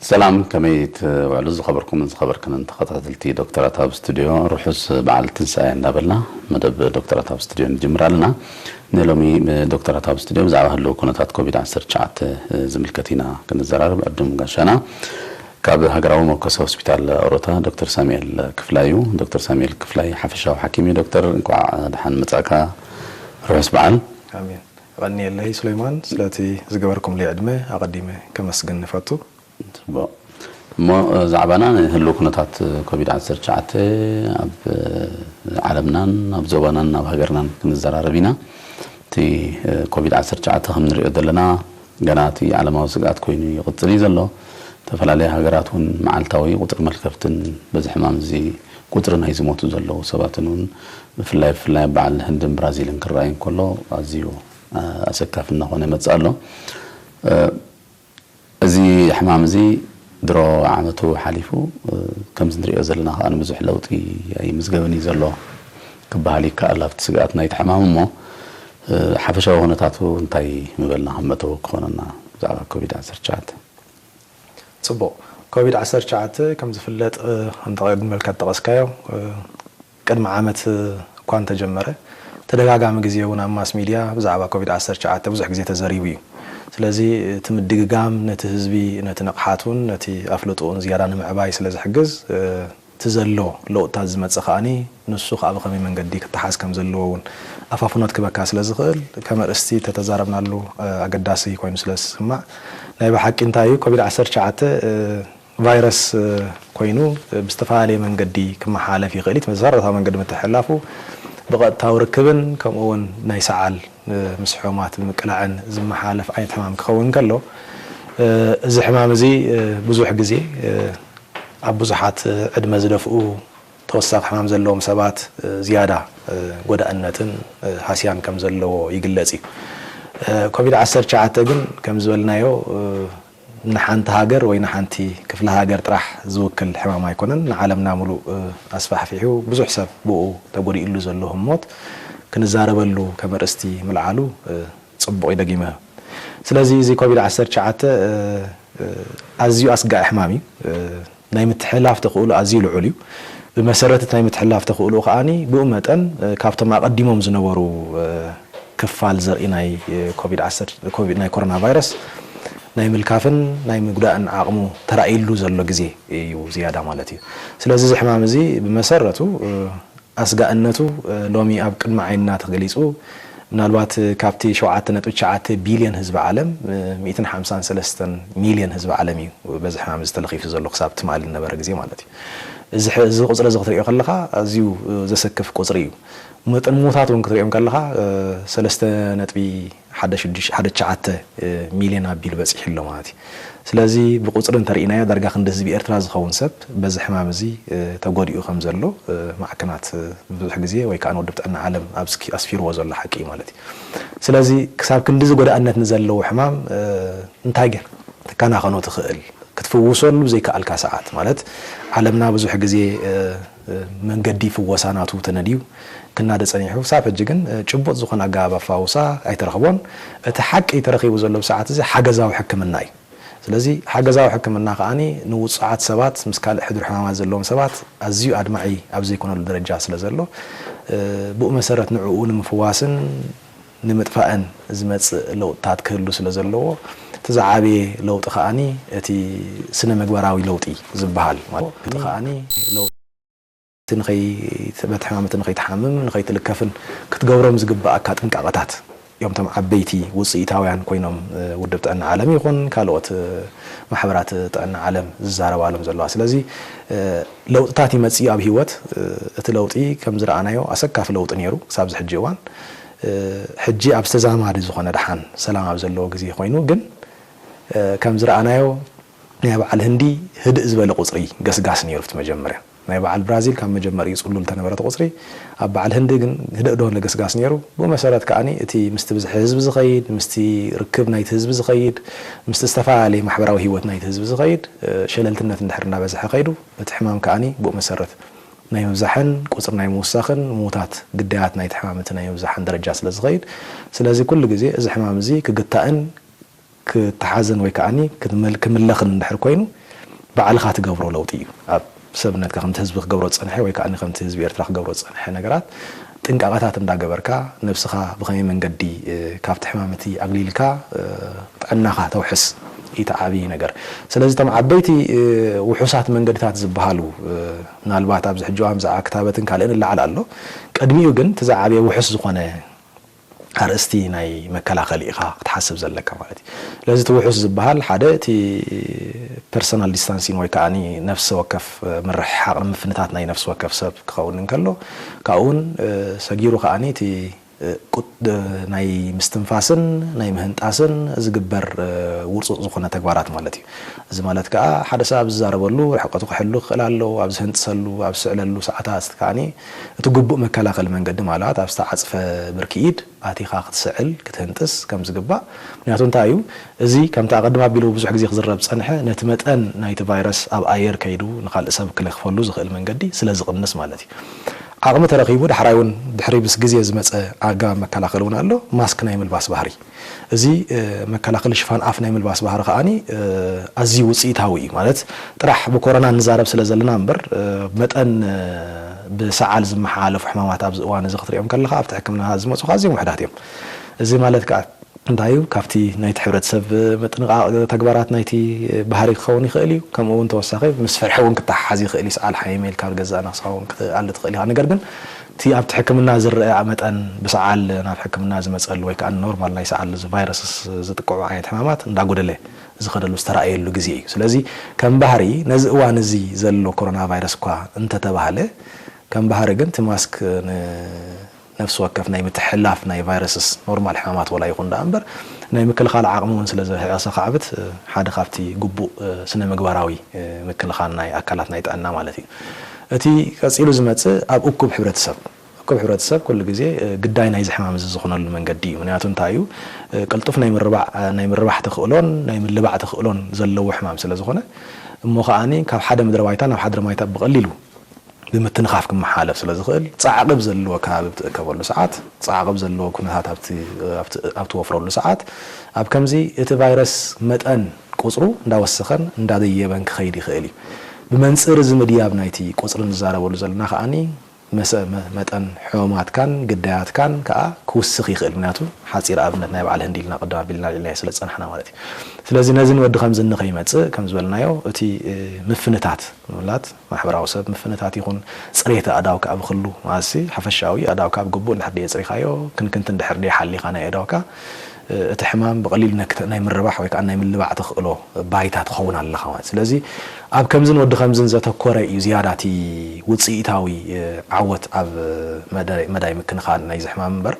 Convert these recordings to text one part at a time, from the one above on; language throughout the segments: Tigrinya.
ሰላም፣ ከመይ ትውዕሉ ዝኸበርኩምን ዝኸበርክንን ተኸታተልቲ ዶክተራት ኣብ ስቱድዮ? ርሑስ በዓል ትንሳኤ እንዳበልና መደብ ዶክተራት ኣብ ስቱድዮ ንጅምር ኣለና። ንሎሚ ዶክተራት ኣብ ስቱድዮ ብዛዕባ ህልው ኩነታት ኮቪድ ዓሰርተ ትሽዓተ ዝምልከት ኢና ክንዘራረብ። ዕድም ጋሻና ካብ ሃገራዊ መኮሰ ሆስፒታል ኦሮታ ዶክተር ሳሙኤል ክፍላይ እዩ። ዶክተር ሳሙኤል ክፍላይ ሓፈሻዊ ሓኪም እዩ። ዶክተር፣ እንኳዕ ደሓን መጻእካ። ርሑስ በዓል። ኣሜን። የቐንየለይ ሱሌማን፣ ስለቲ ዝገበርኩምለይ ዕድመ ኣቐዲመ ከመስግን ንፈቱ። ጽቡቕ። እሞ፣ እ፣ ዛዕባና ንህልው ኩነታት ኮቪድ ዓሰርተ ትሽዓተ ኣብ፣ እ፣ ዓለምናን ኣብ ዞባናን ኣብ ሃገርናን ክንዘራረብ ኢና። እቲ፣ እ፣ ኮቪድ ዓሰርተ ትሽዓተ ከም ንሪኦ ዘለና ገና እቲ ዓለማዊ ስግኣት ኮይኑ ይቕጽል እዩ ዘሎ። ዝተፈላለያ ሃገራት እውን መዓልታዊ ቁጽሪ መልከፍትን በዚ ሕማም እዚ ቁጽሪ ናይ ዝሞቱ ዘለዉ ሰባትን እውን ብፍላይ፣ ብፍላይ ኣብ በዓል ህንድን ብራዚልን ክረኣይ እንከሎ ኣዝዩ፣ እ፣ ኣሰካፊ እናኾነ ይመጽእ ኣሎ። እ፣ እዚ ሕማም እዚ ድሮ ዓመቱ ሓሊፉ፣ እ፣ ከምዚ ንሪኦ ዘለና ከኣ ብዙሕ ለውጢ ኣይምዝገብን እዩ ዘሎ ክበሃል ይከኣል ኣብቲ ስግኣት ናይቲ ሕማም። እሞ፣ እ፣ ሓፈሻዊ ኩነታቱ እንታይ ምበልና ከም መእተዊ ክኾነና ብዛዕባ ኮቪድ ዓሰርተ ትሽዓተ? ጽቡቕ። ኮቪድ ዓሰርተ ትሽዓተ ከም ዝፍለጥ፣ እ፣ እንተ ቀደም ኢልካ ዝጠቐስካዮ፣ እ፣ ቅድሚ ዓመት እኳ እንተጀመረ፣ ተደጋጋሚ ግዜ እውን ኣብ ማስ ሚድያ ብዛዕባ ኮቪድ ዓሰርተ ትሽዓተ ብዙሕ ግዜ ተዘሪቡ እዩ። ስለዚ እቲ ምድግጋም ነቲ ህዝቢ፣ ነቲ ንቕሓቱን ነቲ ኣፍልጦኡን ዝያዳ ንምዕባይ ስለ ዝሕግዝ፣ እ፣ እቲ ዘሎ ለውጥታት ዝመጽእ ከኣኒ ንሱ ከኣ ብኸመይ መንገዲ ክተሓዝ ከም ዘለዎ እውን ኣፋፍኖት ክበካ ስለ ዝኽእል፣ ከም ኣርእስቲ ተተዛረብናሉ፣ እ፣ ኣገዳሲ ኮይኑ ስለ ዝስማዕ፣ ናይ ብሓቂ እንታይ እዩ ኮቪድ ዓሰርተ ትሽዓተ፣ እ፣ ቫይረስ፣ እ፣ ኮይኑ፣ እ፣ ብዝተፈላለየ መንገዲ ክመሓላለፍ ይኽእል እዩ። እቲ መሰረታዊ መንገዲ ምትሕልላፉ ብቐጥታዊ ርክብን ከምኡ እውን ናይ ሰዓል፣ እ፣ ምስ ሕሙማት ብምቅላዕን ዝመሓላለፍ ዓይነት ሕማም ክኸውን ከሎ፣ እ፣ እዚ ሕማም እዚ፣ እ፣ ብዙሕ ግዜ፣ እ፣ ኣብ ብዙሓት፣ እ፣ ዕድመ ዝደፍኡ ተወሳኺ ሕማም ዘለዎም ሰባት፣ እ፣ ዝያዳ፣ እ፣ ጎዳእነትን፣ እ፣ ሃስያን ከም ዘለዎ ይግለጽ እዩ። እ፣ ኮቪድ ዓሰርተ ትሽዓተ ግን ከም ዝበልናዮ፣ እ፣ ንሓንቲ ሃገር ወይ ንሓንቲ ክፍለ ሃገር ጥራሕ ዝውክል ሕማም ኣይኮነን። ንዓለምና ሙሉእ፣ እ፣ ኣስፋሕፊሑ ብዙሕ ሰብ ብኡ ተጎዲእሉ ዘሎ ህሞት ክንዛረበሉ ከም ኣርእስቲ ምልዓሉ፣ እ፣ ጽቡቕ እዩ ደጊመ። ስለዚ እዚ ኮቪድ ዓሰርተ ትሽዓተ፣ እ፣ እ፣ ኣዝዩ ኣስጋኢ ሕማም እዩ። እ፣ ናይ ምትሕልላፍ ተኽእሎ ኣዝዩ ልዑል እዩ። ብመሰረት እቲ ናይ ምትሕልላፍ ተኽእሎ ከኣኒ ብኡ መጠን፣ እ፣ ካብቶም ኣቐዲሞም ዝነበሩ፣ እ፣ ክፋል ዘርኢ ናይ፣ እ፣ ኮቪድ ዓሰርተ፣ ኮቪድ ናይ ኮሮና ቫይረስ ናይ ምልካፍን ናይ ምጉዳእን ዓቕሙ ተራእይሉ ዘሎ ግዜ እዩ ዝያዳ ማለት እዩ። ስለዚ እዚ ሕማም እዚ ብመሰረቱ፣ እ፣ ኣስጋእነቱ፣ እ፣ ሎሚ ኣብ ቅድሚ ዓይንና ተገሊጹ። ምናልባት፣ እ፣ ካብቲ ሸውዓተ ነጥቢ ትሽዓተ ቢልዮን ህዝቢ ዓለም፣ እ፣ ሚእትን ሓምሳን ሰለስተን ሚልዮን ህዝቢ ዓለም እዩ በዚ ሕማም እዚ ተለኺፉ ዘሎ ክሳብ ትማሊ ዝነበረ ግዜ ማለት እዩ። እዚ ሕ-፣ እዚ ቁጽሪ እዚ ክትሪኦ ከለኻ ኣዝዩ፣ እ፣ ዘሰክፍ ቁጽሪ እዩ። መጠን ምዉታት እውን ክትሪኦም ከለኻ፣ እ፣ ሰለስተ ነጥቢ ሓደ ሽዱሽተ፣ ሓደ ትሽዓተ፣ እ፣ ሚልዮን ኣቢሉ በጺሑ ኣሎ ማለት እዩ። ስለዚ ብቁጽሪ እንተርኢናዮ ዳርጋ ክንዲ ህዝቢ ኤርትራ ዝኸውን ሰብ በዚ ሕማም እዚ፣ እ፣ ተጎዲኡ ከም ዘሎ፣ እ፣ ማዕከናት፣ እ፣ ብዙሕ ግዜ ወይ ከኣ ንውድብ ጥዕና ዓለም ኣብ ስኪ-፣ ኣስፊርዎ ዘሎ ሓቂ እዩ ማለት እዩ። ስለዚ ክሳብ ክንድዚ ጎዳእነት ንዘለዎ ሕማም፣ እ፣ እንታይ ጌር ትከናኸኖ ትኽእል? ክትፍውሰሉ ዘይከኣልካ ሰዓት ማለት ዓለምና ብዙሕ ግዜ፣ እ፣ እ፣ መንገዲ ፍወሳ ናቱ ተነድዩ ክናደ ጸኒሑ፣ ክሳብ ሕጂ ግን፣ እ፣ ጭቡጥ ዝኾነ ኣገባብ ኣፋውሳ ኣይተረኽቦን። እቲ ሓቂ ተረኺቡ ዘሎ ብሰዓት እዚ ሓገዛዊ ሕክምና እዩ። ስለዚ ሓገዛዊ ሕክምና ከኣኒ ንውጹዓት ሰባት ምስ ካልእ ሕዱር ሕማማት ዘለዎም ሰባት ኣዝዩ ኣድማዒ ኣብ ዘይኮነሉ ደረጃ ስለ ዘሎ፣ እ፣ ብኡ መሰረት ንዕኡ ንምፍዋስን ንምጥፋእን ዝመጽእ ለውጥታት ክህሉ ስለ ዘለዎ፣ እቲ ዝዓበየ ለውጢ ከኣኒ እቲ ስነ ምግባራዊ ለውጢ ዝበሃል ማለት እቲ ከኣኒ ለውጢ ንኸይ-፣ በቲ ሕማም እቲ ንኸይትሓምም ንኸይትልከፍን ክትገብሮም ዝግብኣካ ጥንቃቐታት እዮም እቶም ዓበይቲ ውጽኢታውያን ኮይኖም፣ እ፣ ውድብ ጥዕና ዓለም ይኹን ካልኦት፣ እ፣ ማሕበራት ጥዕና ዓለም ዝዛረባሎም ዘለዋ። ስለዚ፣ እ፣ ለውጥታት ይመጽእ እዩ ኣብ ህይወት። እ፣ እቲ ለውጢ ከም ዝረኣናዮ ኣሰካፊ ለውጢ ነይሩ ክሳብ እዚ ሕጂ እዋን። እ፣ ሕጂ ኣብ ዝተዛማዲ ዝኾነ ደሓን ሰላም ኣብ ዘለዎ ግዜ ኮይኑ ግን፣ እ፣ ከም ዝረኣናዮ ናይ በዓል ህንዲ ህድእ ዝበለ ቁጽሪ ገስጋስ ነይሩ ኣብቲ መጀመርያ። ናይ በዓል ብራዚል ካብ መጀመሪኡ ጽሉል ተነበረ እቲ ቁጽሪ። ኣብ በዓል ህንዲ ግን ህድእ ዝበለ ገስጋስ ነይሩ። ብኡ መሰረት ከኣኒ እቲ ምስቲ ብዝሒ ህዝቢ ዝኸይድ፣ ምስቲ ርክብ ናይቲ ህዝቢ ዝኸይድ፣ ምስቲ ዝተፈላለየ ማሕበራዊ ህይወት ናይቲ ህዝቢ ዝኸይድ፣ እ፣ ሸለልትነት እንድሕር እናበዝሐ ከይዱ፣ እቲ ሕማም ከኣኒ ብኡ መሰረት ናይ ምብዛሕን ቁጽሪ ናይ ምውሳኽን ምዉታት ግዳያት ናይቲ ሕማም እቲ ናይ ምብዛሕን ደረጃ ስለ ዝኸይድ፣ ስለዚ ኩሉ ግዜ እዚ ሕማም እዚ ክግታእን ክተሓዝን ወይ ከኣኒ ክትምል-፣ ክምለኽን እንድሕር ኮይኑ፣ ባዕልኻ ትገብሮ ለውጢ እዩ። ኣብ ሰብነትካ ከምቲ ህዝቢ ክገብሮ ዝጸንሐ ወይ ከኣ ከምቲ ህዝቢ ኤርትራ ክገብሮ ዝጸንሐ ነገራት ጥንቃቐታት እንዳገበርካ ነብስኻ ብኸመይ መንገዲ ካብቲ ሕማም እቲ ኣግሊልካ ጥዕናኻ ተውሕስ እቲ ዓብዪ ነገር። ስለዚ እቶም ዓበይቲ ውሑሳት መንገድታት ዝበሃሉ ምናልባት ኣብዚ ሕጂ እዋን ብዛዕባ ክታበትን ካልእን ይለዓል ኣሎ። ቅድሚኡ ግን እቲ ዝዓበየ ውሑስ ዝኾነ ኣርእስቲ ናይ መከላኸሊ ኢኻ ክትሓስብ ዘለካ ማለት እዩ። ስለዚ እቲ ውሑስ ዝበሃል ሓደ እቲ ፐርሰናል ዲስታንሲንግ ወይ ከዓኒ ነፍሲ ወከፍ ምርሕሓቕ ንምፍንታት ናይ ነፍሲ ወከፍ ሰብ ክኸውን እንከሎ ካብኡ እውን ሰጊሩ ከዓኒ እቲ ናይ ምስትንፋስን ናይ ምህንጣስን ዝግበር ውርፁፅ ዝኾነ ተግባራት ማለት እዩ። እዚ ማለት ከዓ ሓደ ሰብ ኣብ ዝዛረበሉ ርሕቀቱ ክሕሉ ክኽእል ኣለዎ። ኣብ ዝህንጥሰሉ ኣብ ዝስዕለሉ ሰዓታት ከዓኒ እቲ ግቡእ መከላኸሊ መንገዲ ማለት ኣብ ዝተዓፅፈ ብርኪ ኢድ ኣቲኻ ክትስዕል ክትህንጥስ ከም ዝግባእ። ምክንያቱ እንታይ እዩ? እዚ ከምቲ ኣቐድም ኣቢሉ ብዙሕ ግዜ ክዝረብ ዝፀንሐ ነቲ መጠን ናይቲ ቫይረስ ኣብ ኣየር ከይዱ ንካልእ ሰብ ክለኽፈሉ ዝኽእል መንገዲ ስለ ዝቕንስ ማለት እዩ። ዓቕሚ ተረኺቡ ዳሕራይ እውን ድሕሪ ምስ ግዜ ዝመፀ ኣገባብ መከላኸሊ እውን ኣሎ። ማስክ ናይ ምልባስ ባህሪ እዚ መከላኸሊ ሽፋን ኣፍ ናይ ምልባስ ባህሪ ከዓኒ ኣዝዩ ውፅኢታዊ እዩ። ማለት ጥራሕ ብኮሮና ንዛረብ ስለ ዘለና እምበር መጠን ብሰዓል ዝመሓላለፉ ሕማማት ኣብዚ እዋን እዚ ክትሪኦም ከለኻ ኣብቲ ሕክምና ዝመፁ ኣዝዮም ውሕዳት እዮም። እዚ ማለት ከዓ እንታይ እዩ? ካብቲ ናይቲ ሕብረተሰብ ምጥንቓቕ ተግባራት ናይቲ ባህሪ ክኸውን ይኽእል እዩ። ከምኡ እውን ተወሳኺ ምስ ፍርሒ እውን ክተሓሓዝ ይኽእል እዩ። ሰዓል ሓይመ ኢልካ ኣብ ገዛእና ክሳውን ክትኣሊ ትኽእል ኢኻ። ነገር ግን እቲ ኣብቲ ሕክምና ዝረኣ መጠን ብሰዓል ናብ ሕክምና ዝመፀሉ ወይ ከዓ ኖርማል ናይ ሰዓል ቫይረስስ ዝጥቀዑ ዓይነት ሕማማት እንዳጎደለ ዝኸደሉ ዝተረኣየሉ ግዜ እዩ። ስለዚ ከም ባህሪ ነዚ እዋን እዚ ዘሎ ኮሮና ቫይረስ እኳ እንተተባህለ ከም ባህሪ ግን እቲ ማስክ ነፍሲ ወከፍ ናይ ምትሕላፍ ናይ ቫይረስስ ኖርማል ሕማማት ወላ ይኹን ደኣ እምበር ናይ ምክልኻል ዓቕሚ እውን ስለ ዘህዕሰ ከዓብት ሓደ ካብቲ ግቡእ ስነ ምግባራዊ ምክልኻል ናይ ኣካላት ናይ ጥዕና ማለት እዩ። እቲ ቀፂሉ ዝመፅእ ኣብ እኩብ ሕብረተሰብ እኩብ ሕብረተሰብ ኩሉ ግዜ ግዳይ ናይዚ ሕማም እዚ ዝኾነሉ መንገዲ እዩ። ምክንያቱ እንታይ እዩ? ቅልጡፍ ናይ ምርባዕ ናይ ምርባሕ ተኽእሎን ናይ ምልባዕ ተኽእሎን ዘለዎ ሕማም ስለ ዝኾነ እሞ ከዓኒ ካብ ሓደ ምድረ ባይታ ናብ ሓደ ማይታ ብቐሊሉ ብምትንኻፍ ክመሓለፍ ስለ ዝኽእል ጻዕቕብ ዘለዎ ከባቢ ብትእከበሉ ሰዓት ጻዕቕብ ዘለዎ ኩነታት ኣብ ትወፍረሉ ሰዓት ኣብ ከምዚ እቲ ቫይረስ መጠን ቁፅሩ እንዳወሰኸን እንዳደየበን ክኸይድ ይኽእል እዩ። ብመንፅር እዚ ምድያብ ናይቲ ቁፅሪ ንዛረበሉ ዘለና ከዓኒ መጠን ሕሙማትካን ግዳያትካን ከዓ ክውስኽ ይኽእል። ምክንያቱ ሓፂር ኣብነት ናይ በዓል ህንዲ ኢልና ቅድም ኣቢልና ልዕልና ስለ ዝፀናሕና ማለት እዩ። ስለዚ ነዚ ንወዲ ከምዚ ንኸይመፅእ ከም ዝበልናዮ እቲ ምፍንታት ምላት ማሕበራዊ ሰብ ምፍንታት ይኹን ፅሬት ኣእዳውካ ኣብ ክሉ ማለትሲ ሓፈሻዊ ኣእዳውካ ኣብ ግቡእ እንድሕር ድየ ፅሪኻዮ ክንክንቲ እንድሕር ድየ ሓሊኻ ናይ ኣእዳውካ እቲ ሕማም ብቐሊሉ ናይ ምርባሕ ወይ ከዓ ናይ ምልባዕ ተኽእሎ ባይታ ትኸውን ኣለኻ ማለት ስለዚ ኣብ ከምዝን ወዲ ከምዝን ዘተኮረ እዩ ዝያዳ እቲ ውፅኢታዊ ዓወት ኣብ መዳይ ምክንኻን ናይዚ ሕማም እምበር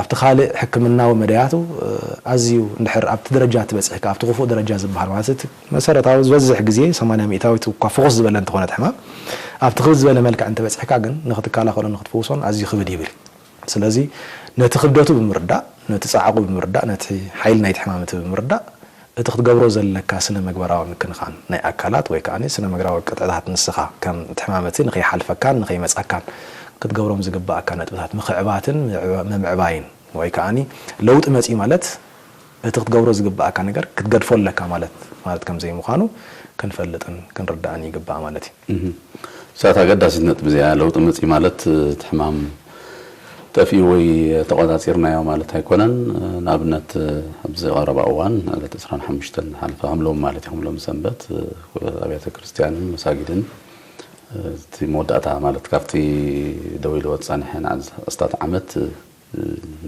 ኣብቲ ካልእ ሕክምናዊ መዳያቱ ኣዝዩ እንድሕር ኣብቲ ደረጃ ትበፅሕካ ኣብቲ ክፉእ ደረጃ ዝበሃል ማለት እቲ መሰረታዊ ዝበዝሕ ግዜ ሰማንያ ሚእታዊት እኳ ፍኹስ ዝበለ እንተኾነት ሕማም ኣብቲ ክብ ዝበለ መልክዕ እንተበፅሕካ ግን ንክትከላኸሎን ንክትፍውሶን ኣዝዩ ክብድ ይብል። ስለዚ ነቲ ክብደቱ ብምርዳእ፣ ነቲ ጻዕቑ ብምርዳእ፣ ነቲ ሓይሊ ናይቲ ሕማም እቲ ብምርዳእ፣ እቲ ክትገብሮ ዘለካ ስነ-ምግባራዊ ምክንኻን ናይ ኣካላት ወይ ከኣ ስነ-ምግባራዊ ቅጥዕታት ንስኻ ከም እቲ ሕማም እቲ ንኸይሓልፈካን ንኸይመጻካን ክትገብሮም ዝግብኣካ ነጥብታት ምኽዕባትን ምምዕባይን ወይ ከኣ ለውጢ መጺኡ ማለት እቲ ክትገብሮ ዝግብኣካ ነገር ክትገድፎ ኣለካ ማለት ማለት ከም ዘይምዃኑ ክንፈልጥን ክንርዳእን ይግባእ ማለት እዩ። እሳት ኣገዳሲት ነጥቢ እዚኣ ለውጢ መጺ ማለት እቲ ሕማም ጠፊኡ ወይ ተቆጻጺርናዮ ማለት ኣይኮነን። ንኣብነት ኣብዚ ቀረባ እዋን ዕለት ዕስራን ሓሙሽተን ሓለፈ ከም ሎም ማለት እዩ ከም ሎም ሰንበት ኣብያተ ክርስቲያንን መሳጊድን እቲ መወዳእታ ማለት ካብቲ ደው ኢልዎ ዝጸንሐ ንኣስታት ዓመት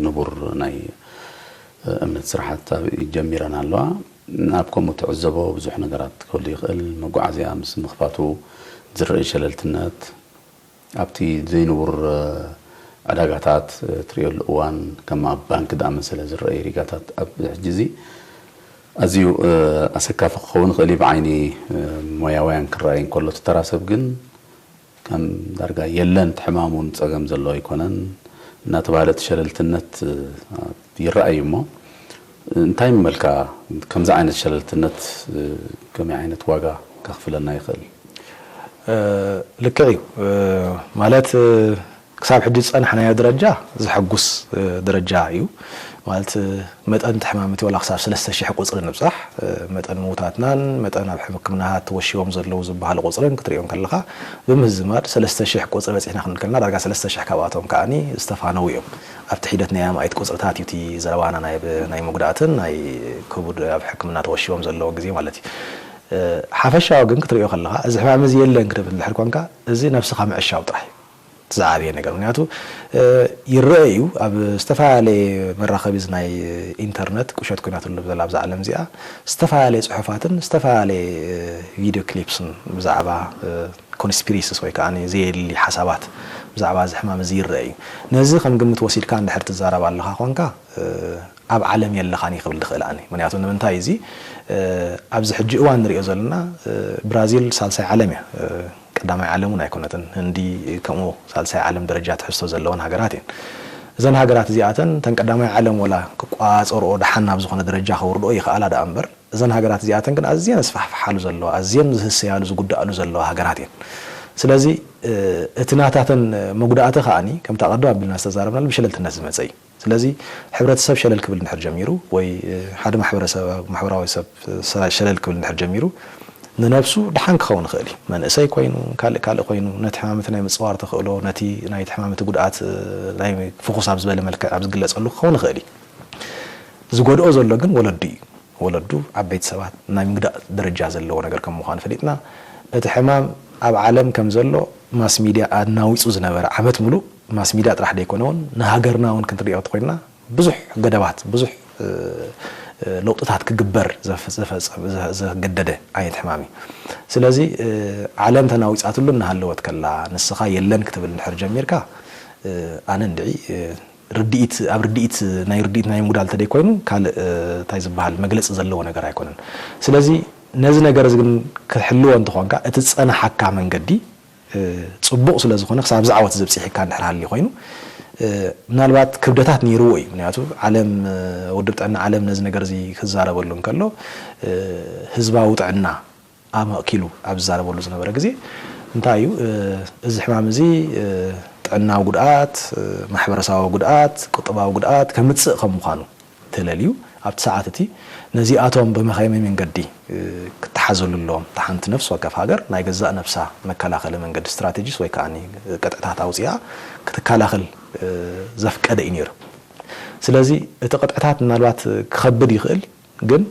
ንቡር ናይ እምነት ስራሓት ጀሚረን ኣለዋ። ኣብ ከምኡ ትዕዘቦ ብዙሕ ነገራት ክህሉ ይኽእል። መጓዓዝያ ምስ ምኽፋቱ ዝረኣይ ሸለልትነት፣ ኣብቲ ዘይንቡር ዕዳጋታት ትሪኦሉ እዋን ከም ኣብ ባንክ ዝኣመሰለ ዝረኣይ ሪጋታት ኣብዚ ሕጂ እዚ ኣዝዩ ኣሰካፊ ክኸውን ይኽእል እዩ። ብዓይኒ ሞያውያን ክረኣይ እንከሎ እቲ ተራ ሰብ ግን ከም ዳርጋ የለን እቲ ሕማም እውን ጸገም ዘለዎ ኣይኮነን እናተባህለ እቲ ሸለልትነት ይረኣይ እዩ እሞ እንታይ ምመልካ ከምዚ ዓይነት ሸለልትነት ከመይ ዓይነት ዋጋ ከኽፍለና ይኽእል? ልክዕ እዩ ማለት ክሳብ ሕጂ ዝጸናሕናዮ ደረጃ ዘሐጉስ ደረጃ እዩ። ማለት መጠን ተሕማምቲ ዋላ ክሳብ ሰለስተ ሽሕ ቁፅሪ ንብፃሕ፣ መጠን ምውታትናን መጠን ኣብ ሕክምናታት ተወሺቦም ዘለዉ ዝበሃሉ ቁፅርን ክትሪኦ እንከለኻ፣ ብምዝማድ ሰለስተ ሽሕ ቁፅሪ በፂሕና ክንብል ከለና፣ ዳርጋ ሰለስተ ሽሕ ካብኣቶም ከኣኒ ዝተፋነዉ እዮም። ኣብቲ ሒደት ናይ ኣማኢት ቁፅርታት እዩ እቲ ዘረባና ናይ ብ-፣ ናይ መጉዳእትን ናይ ክቡድ ኣብ ሕክምና ተወሺቦም ዘለዉ ግዜ ማለት እዩ። ሓፈሻዊ ግን ክትሪኦ ከለኻ፣ እዚ ሕማም እዚ የለን ክትብል እንድሕር ኮንካ፣ እዚ ነብስኻ ምዕሻው ጥራሕ እዩ። እቲ ዝዓበየ ነገር። ምክንያቱ፣ እ፣ ይረአ እዩ፣ ኣብ ዝተፈላለየ መራኸቢ እዚ ናይ ኢንተርነት ቁሸት ኮይናትሉ ዘላ ኣብዛ ዓለም እዚኣ፣ ዝተፈላለየ ጽሑፋትን ዝተፈላለየ፣ እ፣ ቪድዮ ክሊፕስን ብዛዕባ፣ እ፣ ኮንስፒሪሲስ ወይ ከኣ ዘየድሊ ሓሳባት ብዛዕባ እዚ ሕማም እዚ ይረአ እዩ። ነዚ ከም ግምት ወሲድካ እንድሕር ትዛረብ ኣለኻ ኾንካ፣ እ፣ ኣብ ዓለም የለኻን እዩ ክብል ዝኽእል ኣነ። ምክንያቱ ንምንታይ እዚ፣ እ፣ ኣብዚ ሕጂ እዋን ንሪኦ ዘለና፣ እ፣ ብራዚል ሳልሳይ ዓለም እያ። እ፣ ቀዳማይ ዓለም እውን ኣይኮነትን። ህንዲ ከምኡ ሳልሳይ ዓለም ደረጃ ትሕዝቶ ዘለወን ሃገራት እየን። እዘን ሃገራት እዚኣተን እተን ቀዳማይ ዓለም ወላ ክቋጸርኦ ደሓን ናብ ዝኾነ ደረጃ ከውርድኦ ይኽኣላ ደኣ እምበር፣ እዘን ሃገራት እዚኣተን ግን ኣዝየን ዝስፋሕፍሓሉ ዘለዋ፣ ኣዝየን ዝህሰያሉ ዝጉዳኣሉ ዘለዋ ሃገራት እየን። ስለዚ፣ እ፣ እቲ ናታተን መጉዳእቲ ከኣኒ ከምቲ ኣቐድም ኣቢልና ዝተዛረብናሉ ብሸለልትነት ዝመጸ እዩ። ስለዚ ሕብረተሰብ ሸለል ክብል እንድሕር ጀሚሩ ወይ፣ እ፣ ሓደ ማሕበረሰብ፣ ማሕበራዊ ሰብ ሰ-፣ ሸለል ክብል እንድሕር ጀሚሩ ንነብሱ ደሓን ክኸውን ይኽእል እዩ። መንእሰይ ኮይኑ፣ ካልእ ካልእ ኮይኑ ነቲ ሕማም እቲ ናይ ምጽዋር ተኽእሎ፣ ነቲ ናይቲ ሕማም እቲ ጉድኣት፣ እ፣ ናይ ፍኹስ ኣብ ዝበለ መልክዕ ኣብ ዝግለጸሉ ክኸውን ይኽእል እዩ። ዝጎድኦ ዘሎ ግን ወለዱ እዩ። ወለዱ፣ ዓበይቲ ሰባት ናይ ምግዳእ ደረጃ ዘለዎ ነገር ከም ምዃኑ ፈሊጥና፣ እቲ ሕማም ኣብ ዓለም ከም ዘሎ ማስ ሚድያ ኣናዊጹ ዝነበረ ዓመት ምሉእ ማስ ሚድያ ጥራሕ ደይኮነ እውን ንሃገርና እውን ክንሪኦ እንተኾይንና ብዙሕ ገደባት፣ ብዙሕ፣ እ፣ እ፣ ለውጥታት ክግበር ዘፍ-፣ ዘፈጸ-፣ ዘ-፣ ዘገደደ ዓይነት ሕማም እዩ። ስለዚ፣ እ፣ ዓለም ተናዊጻትሉ እናሃለወት ከላ ንስኻ የለን ክትብል እንድሕር ጀሚርካ፣ እ፣ ኣነ እንድዒ፣ እ፣ ርድኢት፣ ኣብ ርድኢት፣ ናይ ርድኢት ናይ ምጉዳል እንተደይኮይኑ ካልእ፣ እ፣ እንታይ ዝበሃል መግለጺ ዘለዎ ነገር ኣይኮነን። ስለዚ ነዚ ነገር እዚ ግን ክሕልዎ እንተኾንካ እቲ ዝጸናሓካ መንገዲ፣ እ፣ ጽቡቕ ስለ ዝኾነ ክሳብ ኣብዚ ዓወት እዚ ኣብጺሕካ እንድሕር ሃልዩ ኮይኑ፣ እ፣ ምናልባት ክብደታት ነይርዎ እዩ። ምክንያቱ ዓለም፣ እ፣ ውድብ ጥዕና ዓለም ነዚ ነገር እዚ ክዛረበሉ እንከሎ፣ እ፣ ህዝባዊ ጥዕና ኣመእኪሉ ኣብ ዝዛረበሉ ዝነበረ ግዜ እንታይ እዩ፣ እ፣ እዚ ሕማም እዚ፣ እ፣ ጥዕናዊ ጉድኣት፣ እ፣ ማሕበረሰባዊ ጉድኣት፣ ቁጠባዊ ጉድኣት ከምጽእ ከም ምዃኑ ተለልዩ፣ ኣብቲ ሰዓት እቲ ነዚኣቶም ብመኸመይ መንገዲ፣ እ፣ ክተሓዘሉ ኣለዎም። እታ ሓንቲ ነፍሲ ወከፍ ሃገር ናይ ገዛእ ነብሳ መከላኸሊ መንገዲ ስትራቴጂስ ወይ ከኣ ቅጥዕታት ኣውጺኣ ክትከላኸል፣ እ፣ ዘፍቀደ እዩ ነይሩ። ስለዚ እቲ ቅጥዕታት ምናልባት ክኸብድ ይኽእል፣ ግን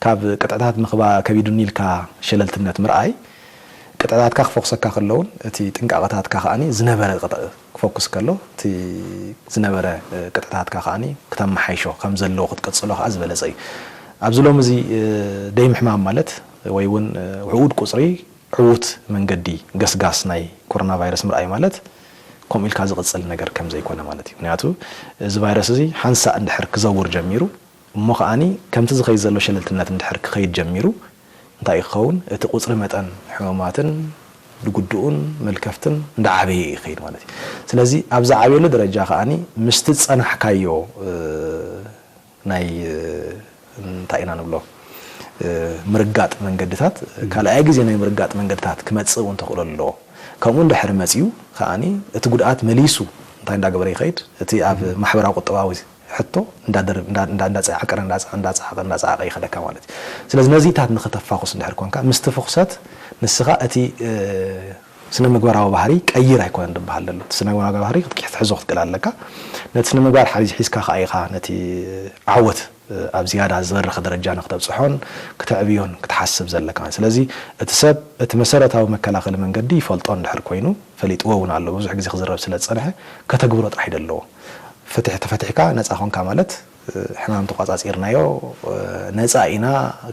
ካብ ቅጥዕታት ምኽባ ከቢዱኒ ኢልካ ሸለልትነት ምርኣይ፣ ቅጥዕታትካ ክፈኩሰካ ከለውን እቲ ጥንቃቐታትካ ከኣኒ ዝነበረ ቅጥ-፣ ክፈኩስ ከሎ፣ እቲ ዝነበረ፣ እ፣ ቅጥዕታትካ ከኣኒ ክተመሓይሾ ከም ዘለዎ ክትቅጽሎ ከኣ ዝበለጸ እዩ። ኣብዚ ሎሚ እዚ፣ እ፣ ደይ ምሕማም ማለት ወይ እውን፣ እ፣ ውሑድ ቁጽሪ ዕዉት መንገዲ ገስጋስ ናይ ኮሮና ቫይረስ ምርኣይ ማለት ከምኡ ኢልካ ዝቕጽል ነገር ከም ዘይኮነ ማለት እዩ። ምክንያቱ እዚ ቫይረስ እዚ ሓንሳእ እንድሕር ክዘውር ጀሚሩ፣ እሞ ከኣኒ ከምቲ ዝኸይድ ዘሎ ሸለልትነት እንድሕር ክኸይድ ጀሚሩ፣ እንታይ እዩ ክኸውን? እቲ ቁጽሪ መጠን ሕሙማትን ዝጉድኡን መልከፍትን እንዳዓበየ እዩ ክኸይድ ማለት እዩ። ስለዚ ኣብ ዝዓብየሉ ደረጃ ከኣኒ ምስቲ ዝጸናሕካዮ፣ እ፣ ናይ፣ እ፣ እንታይ ኢና ንብሎ፣ እ፣ ምርጋጥ መንገድታት፣ ካልኣይ ግዜ ናይ ምርጋጥ መንገድታት ክመጽእ እውን ተኽእሎ ኣለዎ። ከምኡ እንድሕር መጺኡ ከኣኒ እቲ ጉድኣት መሊሱ እንታይ እንዳገበረ ይኸይድ? እቲ ኣብ ማሕበራዊ ቁጠባዊ ሕቶ እንዳደርብ-፣ እንዳ-፣ እንዳ-፣ እንዳጸዓቀረ፣ እንዳጸ-፣ እንዳጸዓቀ፣ እንዳጸዓቀ ይኸደካ ማለት እዩ። ስለዚ ነዚታት ንኽተፋኹስ እንድሕር ኮንካ፣ ምስቲ ፍኹሰት ንስኻ እቲ፣ እ፣ ስነ ምግባራዊ ባህሪ ቀይር ኣይኮነን ዝበሃል ዘሎ። እቲ ስነ ምግባራዊ ባህሪ ክትኪሕ ትሕዞ ክትክእል ኣለካ። ነቲ ስነ ምግባር ሓዚ ሒዝካ ከኣ ኢኻ ነቲ ዓወት፣ እ፣ ኣብ ዝያዳ ዝበረኸ ደረጃ ንክተብጽሖን ክተዕብዮን ክትሓስብ ዘለካ። ስለዚ እቲ ሰብ እቲ መሰረታዊ መከላኸሊ መንገዲ ይፈልጦ እንድሕር ኮይኑ፣ ፈሊጥዎ እውን ኣሎ። ብዙሕ ግዜ ክዝረብ ስለ ዝጸንሐ ከተግብሮ ጥራሕ እዩ ዘለዎ። ፍትሒ ተፈቲሕካ ነጻ ኮንካ ማለት፣ እ፣ ሕማም ተቋጻጺርናዮ፣ እ፣ ነጻ ኢና፣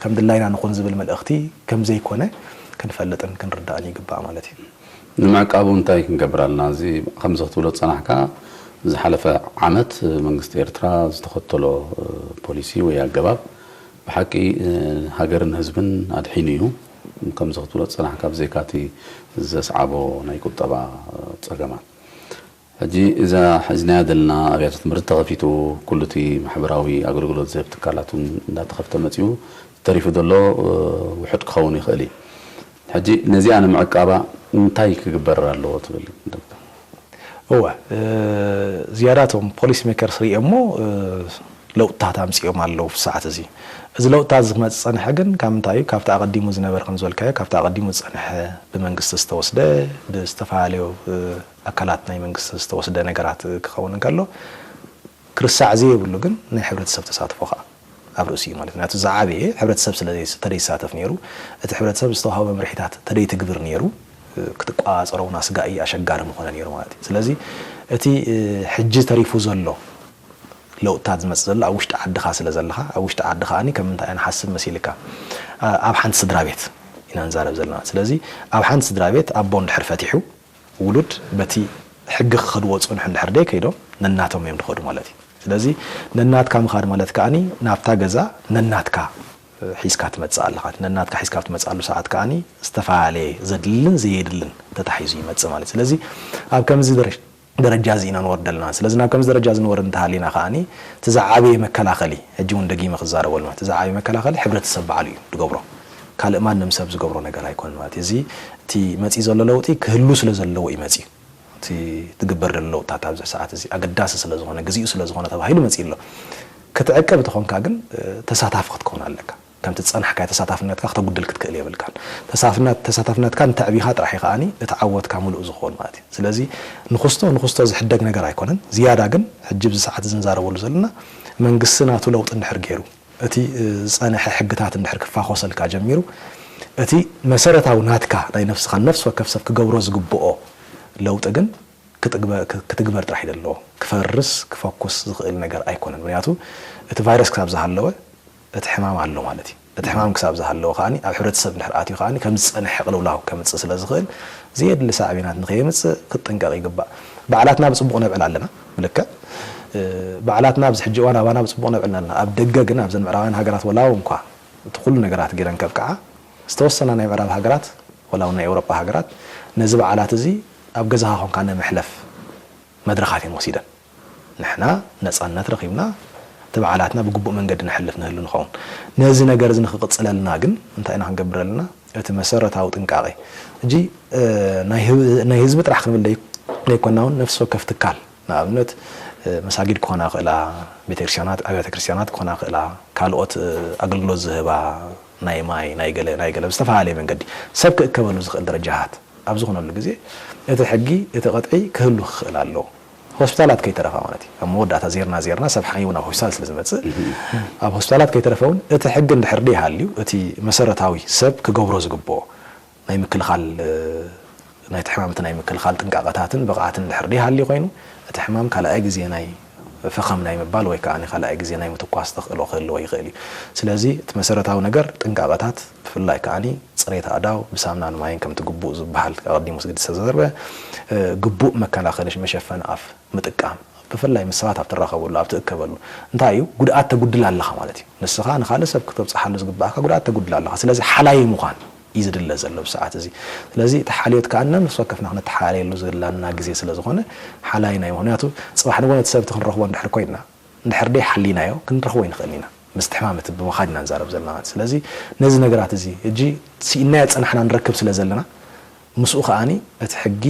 ከም ድላይና ንኹን ዝብል መልእኽቲ ከም ዘይኮነ ክንፈልጥን ክንርዳእን ይግባእ ማለት እዩ። ንምዕቃቡ እንታይ ክንገብር ኣለና? እዚ ከምዚ ክትብሎ ዝጸናሕካ፣ ዝሓለፈ ዓመት መንግስቲ ኤርትራ ዝተኸተሎ፣ እ፣ ፖሊሲ ወይ ኣገባብ ብሓቂ፣ እ፣ ሃገርን ህዝብን ኣድሒኑ እዩ። ከምዚ ክትብሎ ዝጸናሕካ፣ ብዘይካቲ ዘስዓቦ ናይ ቁጠባ፣ እ፣ ጸገማት። ሕጂ እዛ ሒዝናያ ዘለና ኣብያተ ትምህርቲ ተኸፊቱ፣ ኩሉ እቲ ማሕበራዊ ኣገልግሎት ዝህብ ትካላት እውን እንዳተኸፍተ መጺኡ፣ ተሪፉ ዘሎ፣ እ፣ ውሑድ ክኸውን ይኽእል እዩ። ሕጂ ነዚኣ ንምዕቃባ እንታይ ክግበር ኣለዎ ትብል ዶክተር? እወ፣ እ፣ ዝያዳ እቶም ፖሊሲ ሜከርስ ርእዮሞ፣ እ፣ ለውጥታት ኣምጺኦም ኣለዉ። ኣብ ሰዓት እዚ፣ እዚ ለውጥታት እዚ ክመጽእ ዝጸንሐ ግን ካብ ምንታይ እዩ? ካብቲ ኣቐዲሙ ዝነበረ፣ ከም ዝበልካዮ፣ ካብቲ ኣቐዲሙ ዝጸንሐ፣ ብመንግስቲ ዝተወስደ፣ ብዝተፈላለዩ፣ እ፣ ኣካላት ናይ መንግስቲ ዝተወስደ ነገራት ክኸውን እንከሎ፣ ክርሳዕ ዘይብሉ ግን ናይ ሕብረተሰብ ተሳትፎ ከኣ ኣብ ርእሲ እዩ ማለት እዩ። ምክንያቱ ዝዓበየ ሕብረተሰብ ስለ ዘይስ-፣ ተደይሳተፍ ነይሩ፣ እቲ ሕብረተሰብ ዝተዋህቦ መምርሒታት ተደይትግብር ነይሩ፣ እ፣ ክትቆጻጸሮ እውን ኣስጋኢ ኣሸጋሪ ምኾነ ነይሩ ማለት እዩ። ስለዚ እቲ፣ እ፣ ሕጂ ተሪፉ ዘሎ ለውጥታት ዝመጽእ ዘሎ ኣብ ውሽጢ ዓድኻ ስለ ዘለኻ፣ ኣብ ውሽጢ ዓዲ ከኣኒ ከም ምንታይ ኢና ንሓስብ መሲልካ? ኣ-፣ ኣብ ሓንቲ ስድራ ቤት ኢና ንዛረብ ዘለና። ስለዚ ኣብ ሓንቲ ስድራ ቤት ኣቦ እንድሕር ፈቲሑ፣ ውሉድ በቲ ሕጊ ክኸድዎ ጽኑሕ እንድሕር ደይ ከይዶም፣ ነናቶም እዮም ዝኸዱ ማለት እዩ። ስለዚ ነናትካ ምኻድ ማለት ከኣኒ ናብታ ገዛ ነናትካ ሒዝካ ትመጽእ ኣለኻ። ነናትካ ሒዝካ ኣብ ትመጽኣሉ ሰዓት ከኣኒ ዝተፈላለየ ዘድልን ዘየድልን ተታሒዙ ይመጽእ ማለት እዩ። ስለዚ ኣብ ከምዚ ደረ-፣ ደረጃ እዚ ኢና ንወርድ ኣለና። ስለዚ ናብ ከምዚ ደረጃ እዚ ንወርድ እንተሃሊና ከኣኒ እቲ ዝዓበየ መከላኸሊ፣ ሕጂ እውን ደጊመ ክዛረበሉ ማለት፣ እቲ ዝዓበየ መከላኸሊ ሕብረተሰብ ባዕሉ እዩ ዝገብሮ። ካልእ ማንም ሰብ ዝገብሮ ነገር ኣይኮነን ማለት እዩ። እዚ እቲ መጺኡ ዘሎ ለውጢ ክህሉ ስለ ዘለዎ እዩ መጺኡ። እቲ ትግበር ዘሎ ለውጥታት ኣብዚ ሰዓት እዚ ኣገዳሲ ስለ ዝኾነ፣ ግዚኡ ስለ ዝኾነ ተባሂሉ መጺኡ ኣሎ። ክትዕቅብ እንተኾንካ ግን፣ እ፣ ተሳታፊ ክትከውን ኣለካ። ከምቲ ዝጸናሕካዮ ተሳታፍነትካ ክተጉድል ክትክእል የብልካን። ተሳፍነት-፣ ተሳታፍነትካ እንተዕቢኻ ጥራሕ እዩ ከኣኒ እቲ ዓወትካ ምሉእ ዝኸውን ማለት እዩ። ስለዚ ንኹስቶ፣ ንኹስቶ ዝሕደግ ነገር ኣይኮነን። ዝያዳ ግን ሕጂ ኣብዚ ሰዓት እዚ ንዛረበሉ ዘለና መንግስቲ ናቱ ለውጢ እንድሕር ገይሩ፣ እቲ፣ እ፣ ዝጸንሐ ሕግታት እንድሕር ክፋኾሰልካ ጀሚሩ፣ እቲ መሰረታዊ ናትካ ናይ ነፍስኻ ነፍሲ ወከፍ ሰብ ክገብሮ ዝግብኦ ለውጢ ግን ክትግበ-፣ ክ-፣ ክትግበር ጥራሕ እዩ ዘለዎ። ክፈርስ፣ ክፈኩስ ዝኽእል ነገር ኣይኮነን። ምክንያቱ እቲ ቫይረስ ክሳብ ዝሃለወ እቲ ሕማም ኣሎ ማለት እዩ። እቲ ሕማም ክሳብ ዝሃለወ ከኣኒ ኣብ ሕብረተሰብ እንድሕር ኣትዩ ከኣኒ ከም ዝጸንሐ ቅልውላው ከምጽእ ስለ ዝኽእል ዘየድሊ ሳዕቤናት ንኸየምጽእ ክትጥንቀቕ ይግባእ። በዓላትና ብጽቡቕ ነብዕል ኣለና። ብልክዕ፣ እ፣ በዓላትና ኣብዚ ሕጂ እዋን ኣባና ብጽቡቕ ነብዕል ኣለና። ኣብ ደገ ግን ኣብዘን ምዕራባውያን ሃገራት ወላ እውን እኳ እቲ ኩሉ ነገራት ገይረን ከብቅዓ ዝተወሰና ናይ ምዕራብ ሃገራት ወላ እውን ናይ ኤውሮጳ ሃገራት ነዚ በዓላት እዚ ኣብ ገዛኻ ኮንካ ናይ ምሕላፍ መድረኻት እየን ወሲደን። ንሕና ነጻነት ረኺብና እቲ በዓላትና ብግቡእ መንገዲ ነሕልፍ ንህሉ ንኸውን። ነዚ ነገር እዚ ንኽቕጽለልና ግን እንታይ ኢና ክንገብር ዘለና? እቲ መሰረታዊ ጥንቃቄ። ሕጂ፣ እ፣ ናይ ህብ-፣ ናይ ህዝቢ ጥራሕ ክንብል ደይ-፣ ደይኮንና እውን ነፍሲ ወከፍ ትካል፣ ንኣብነት፣ እ፣ መሳጊድ ክኾና ይኽእላ፣ ቤተክርስትያናት፣ ኣብያተ ክርስትያናት ክኾና ይኽእላ፣ ካልኦት፣ እ፣ ኣገልግሎት ዝህባ፣ ናይ ማይ፣ ናይ ገለ፣ ናይ ገለ፣ ብዝተፈላለየ መንገዲ ሰብ ክእከበሉ ዝኽእል ደረጃታት ኣብ ዝኾነሉ ግዜ፣ እቲ ሕጊ፣ እቲ ቅጥዒ ክህሉ ክኽእል ኣለዎ። ሆስፒታላት ከይተረፋ ማለት እዩ። ኣብ መወዳእታ ዜርና ዜርና ሰብ ሓሚሙ ናብ ሆስፒታል ስለ ዝመጽእ፣ ኣብ ሆስፒታላት ከይተረፈ እውን እቲ ሕጊ እንድሕር ደይሃልዩ፣ እቲ መሰረታዊ ሰብ ክገብሮ ዝግብኦ ናይ ምክልኻል፣ እ፣ ናይቲ ሕማም እቲ ናይ ምክልኻል ጥንቃቐታትን ብቕዓትን እንድሕር ደይሃልዩ ኮይኑ፣ እቲ ሕማም ካልኣይ ግዜ ናይ ፈኸም ናይ ምባል ወይ ከኣ ካልኣይ ግዜ ናይ ምትኳስ ተኽእሎ ክህልዎ ይኽእል እዩ። ስለዚ እቲ መሰረታዊ ነገር ጥንቃቐታት፣ ብፍላይ ከኣ ጽሬት ኣእዳው ብሳምናን ማይን ከምቲ ግቡእ ዝበሃል ኣቐዲሙ ስግዲ ዝተዘርበ፣ እ፣ ግቡእ መከላኸሊ መሸፈኒ ኣፍ ምጥቃም፣ ብፍላይ ምስ ሰባት ኣብ ትራኸበሉ፣ ኣብ ትእከበሉ፣ እንታይ እዩ፣ ጉድኣት ተጉድል ኣለኻ ማለት እዩ። ንስኻ ንኻልእ ሰብ ክተብጽሓሉ ዝግባእካ ጉድኣት ተጉድል ኣለኻ። ስለዚ ሓላይ ምዃን እዩ ዝድለ ዘሎ ብሰዓት እዚ። ስለዚ እቲ ሓልዮት ከኣ ነፍሲ ወከፍና ክንተሓላለየሉ ዘላና ግዜ ስለ ዝኾነ ሓላይና እዩ። ምኽንያቱ ጽባሕ ንግሆ ነቲ ሰብ እቲ ክንረኽቦ እንድሕር ኮይንና፣ እንድሕር ደይ ሓሊናዮ ክንረኽቦ ኣይንኽእልን ኢና። ምስቲ ሕማም እቲ ብምኻድ ኢና ንዛረብ ዘለና ማለት። ስለዚ ነዚ ነገራት እዚ ሕጂ ስኢንናዮ ዝጸናሕና ንረክብ ስለ ዘለና፣ ምስኡ ከኣኒ እቲ ሕጊ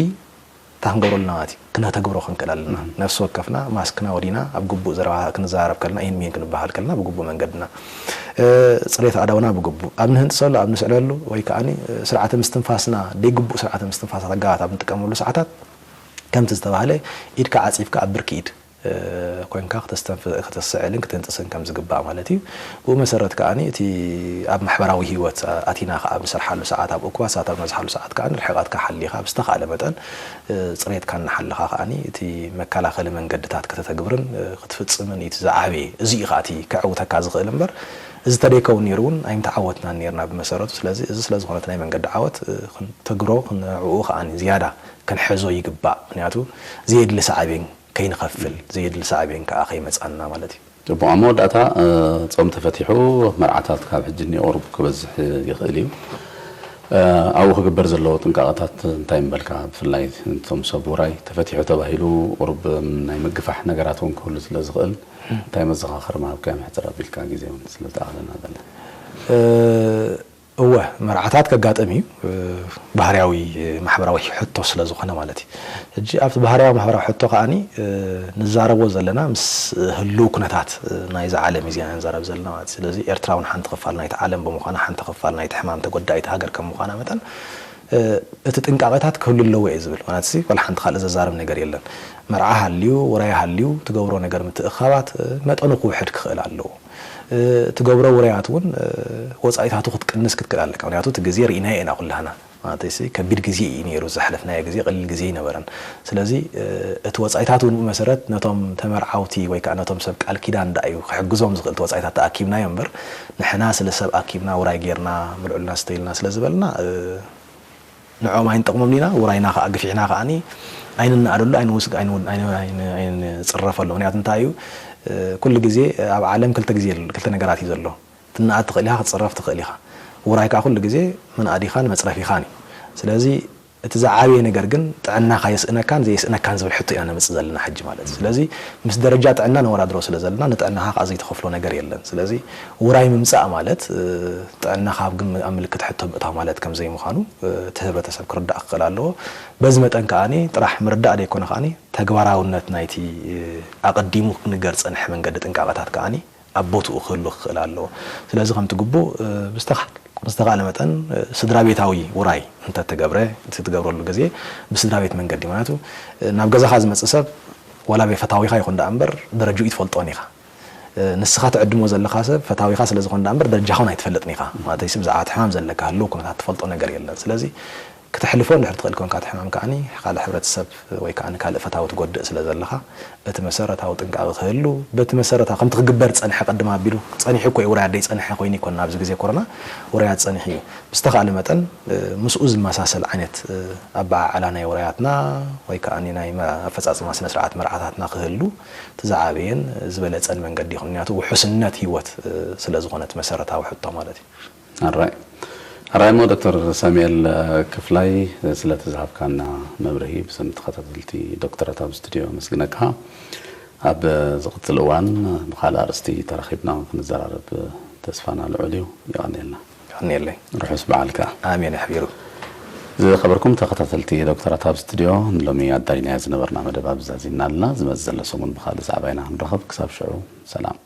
እንታይ ክንገብረሉ ኣለና ማለት እዩ፣ ክነተግብሮ ክንክእል ኣለና። ነፍሲ ወከፍና ማስክና ወዲና ኣብ ግቡእ ዘረባ ክንዘራረብ ከለና፣ ይህን ሚህን ክንበሃል ከለና ብግቡእ መንገድና፣ እ፣ ጽሬት ኣእዳውና ብግቡእ ኣብ ንህንጥሰሉ፣ ኣብ ንስዕለሉ ወይ ከኣኒ፣ እ፣ ስርዓተ ምስትንፋስና፣ ደይ ግቡእ ስርዓተ ምስትንፋሳት ኣገባባት ኣብ ንጥቀመሉ ሰዓታት ከምቲ ዝተባህለ ኢድካ ዓጺፍካ ኣብ ብርኪ ኢድ እ፣ ኮንካ ክተስተንፍ-፣ ክተስዕልን ክትህንጥስን ከም ዝግባእ ማለት እዩ። ብኡ መሰረት ከኣኒ እቲ ኣብ ማሕበራዊ ህይወት ኣቲና ከኣ ኣብ ንሰርሓሉ ሰዓት፣ ኣብ እኩባት ሰዓት ኣብ ንበዝሓሉ ሰዓት ከኣ ርሕቐትካ ሓሊኻ ብዝተኻእለ መጠን፣ እ፣ ጽሬትካ እናሓለኻ ከኣኒ እቲ መከላኸሊ መንገድታት ከተተግብርን፣ እ፣ ክትፍጽምን እዩ እቲ ዝዓበየ። እዚ እዩ ከኣ እቲ ከዕውተካ ዝኽእል እምበር፣ እዚ ተደይከውን ነይሩ እውን ኣይምተዓወትናን ነይርና ብመሰረቱ። ስለዚ እዚ ስለ ዝኾነ እቲ ናይ መንገዲ ዓወት፣ እ፣ ክንተግብሮ፣ ክንዕኡ ከኣኒ ዝያዳ ክንሕዞ ይግባእ። ምክንያቱ ዘየድሊ ሳዕቤን ከይንኸፍል፣ ዘየድሊ ሳዕቤን ከኣ ከይመጻና ማለት እዩ። ጽቡቕ። ኣብ መወዳእታ፣ እ፣ ጾም ተፈቲሑ፣ መርዓታት ካብ ሕጂ ንቁሩብ ክበዝሕ ይኽእል እዩ። እ፣ ኣብኡ ክግበር ዘለዎ ጥንቃቐታት እንታይ ምበልካ? ብፍላይ እቶም ሰብ ውራይ ተፈቲሑ ተባሂሉ ቁሩብ ናይ ምግፋሕ ነገራት እውን ክህሉ ስለ ዝኽእል፣ እንታይ መዘኻኸሪ ምሃብካዮም ሕጽር ኣቢልካ ግዜ እውን ስለ ዝተኣኸለና ዘለ? እ፣ እወ፣ መርዓታት ከጋጥም እዩ። እ፣ ባህርያዊ ማሕበራዊ ሕቶ ስለ ዝኾነ ማለት እዩ። ሕጂ ኣብቲ ባህርያዊ ማሕበራዊ ሕቶ ከዓኒ ንዛረቦ ዘለና ምስ ህልው ኩነታት ናይዚ ዓለም እዩ ዚና ንዛረብ ዘለና ማለት እዩ። ስለዚ ኤርትራ እውን ሓንቲ ክፋል ናይቲ ዓለም ብምዃና ሓንቲ ክፋል ናይቲ ሕማም ተጎዳኢት ሃገር ከም ምዃና መጠን እቲ ጥንቃቐታት ክህሉ ኣለዎ እየ ዝብል ማለት ሲ ዋላ ሓንቲ ካልእ ዘዛርብ ነገር የለን። መርዓ ሃልዩ ውራይ ሃልዩ ትገብሮ ነገር ምትእኻባት መጠኑ ክውሕድ ክኽእል ኣለዎ። ትገብሮ ውራያት እውን ወፃኢታቱ ክትቅንስ ክትክእል ኣለካ። ምክንያቱ እቲ ግዜ ርኢናዮ ኢና ኩላህና ማለት ሲ ከቢድ ግዜ እዩ ነይሩ። ዘሕለፍናዮ ግዜ ቀሊል ግዜ ኣይነበረን። ስለዚ እቲ ወፃኢታት እውን ብመሰረት ነቶም ተመርዓውቲ ወይ ከዓ ነቶም ሰብ ቃል ኪዳን ዳ እዩ ክሕግዞም ዝኽእል እቲ ወፃኢታት ተኣኪብናዮ እምበር ንሕና ስለ ሰብ ኣኪብና ውራይ ጌርና ምልዑልና ስተይልና ስለ ዝበልና ንዕኦም ኣይንጠቕሞም ኢና። ውራይና ከዓ ግፊሕና ከዓኒ ኣይንናኣደሉ ኣይንጽረፈሉ። ምክንያቱ እንታይ እዩ ኩሉ ግዜ ኣብ ዓለም ክልተ ግዜ ክልተ ነገራት እዩ ዘሎ። ትናኣድ ትኽእል ኢኻ ክትጽረፍ ትኽእል ኢኻ። ውራይ ከዓ ኩሉ ግዜ ምንኣድ ኢኻን መጽረፍ ኢኻን እዩ። ስለዚ እቲ ዝዓበየ ነገር ግን ጥዕናኻ የስእነካን ዘየስእነካን ዝብል ሕቶ ኢና ነምጽእ ዘለና ሕጂ ማለት እዩ። ስለዚ ምስ ደረጃ ጥዕና ነወዳድሮ ስለ ዘለና ንጥዕናኻ ከዓ ዘይትኸፍሎ ነገር የለን። ስለዚ ውራይ ምምጻእ ማለት ጥዕናኻ ኣብ ግም ኣብ ምልክት ሕቶ ምእታው ማለት ከም ዘይምዃኑ እቲ ህብረተሰብ ክርዳእ ክኽእል ኣለዎ። በዚ መጠን ከዓኒ ጥራሕ ምርዳእ ደይኮነ ከዓኒ ተግባራውነት ናይቲ ኣቐዲሙ ክንገር ዝጸንሐ መንገዲ ጥንቃቐታት ከዓኒ ኣብ ቦትኡ ክህሉ ክኽእል ኣለዎ። ስለዚ ከምቲ ግቡእ ብዝተኻለ መጠን ስድራ ቤታዊ ውራይ እንተተገብረ እቲ ትገብረሉ ግዜ ብስድራ ቤት መንገዲ ማለቱ ናብ ገዛኻ ዝመፅእ ሰብ ዋላ ቤ ፈታዊኻ ይኹን ደኣ እምበር ደረጅኡ ይትፈልጦን ኢኻ። ንስኻ ትዕድሞ ዘለኻ ሰብ ፈታዊኻ ስለ ዝኾን ደኣ እምበር ደረጃኻ እውን ኣይትፈልጥን ኢኻ። ማለት እዩ ብዛዕባ እቲ ሕማም ዘለካ ህልው ኩነታት ትፈልጦ ነገር የለን። ስለዚ ክተሕልፎ እንድሕር ትኽእል ኮንካ እቲ ሕማም ከዓኒ ካልእ ሕብረተሰብ ወይ ከዓ ንካልእ ፈታዊ ትጎድእ ስለ ዘለኻ በቲ መሰረታዊ ጥንቃቐ ክህሉ በቲ መሰረታዊ ከምቲ ክግበር ዝፀንሐ ቅድም ኣቢሉ ፀኒሑ እኮ እዩ ውራያት ደይፀንሐ ኮይኑ ይኮን ኣብዚ ግዜ ኮሮና ውራያት ፀኒሑ እዩ ብዝተኻእለ መጠን ምስኡ ዝመሳሰል ዓይነት ኣበዓዕላ ናይ ውራያትና ወይ ከዓ ናይ ኣፈፃፅማ ስነ ስርዓት መርዓታትና ክህሉ እቲ ዝዓበየን ዝበለፀን መንገዲ ይኹን ምክንያቱ ውሑስነት ህይወት ስለ ዝኾነ እቲ መሰረታዊ ሕቶ ማለት እዩ ኣራይ ኣራይሞ ዶክተር ሳሙኤል ክፍላይ ስለቲ ዝሃብካና መብርሂ ብስም ተኸታተልቲ ዶክተራት ኣብ ስቱድዮ ኣመስግነካ። ኣብ ዝቕፅል እዋን ብካልእ ኣርእስቲ ተራኺብና ክንዘራረብ ተስፋና ልዑል እዩ። የቐንየልና። የቐንየለይ። ርሑስ በዓል ከኣ። ኣሜን። ኣሕቢሩ። ዝኸበርኩም ተኸታተልቲ ዶክተራት ኣብ ስቱድዮ ንሎሚ ኣዳሊናዮ ዝነበርና መደብ ኣብዚ ዛዚምና ኣለና። ዝመጽእ ዘሎ ሰሙን ብኻልእ ዛዕባ ኢና ክንራኸብ። ክሳብ ሽዑ ሰላም።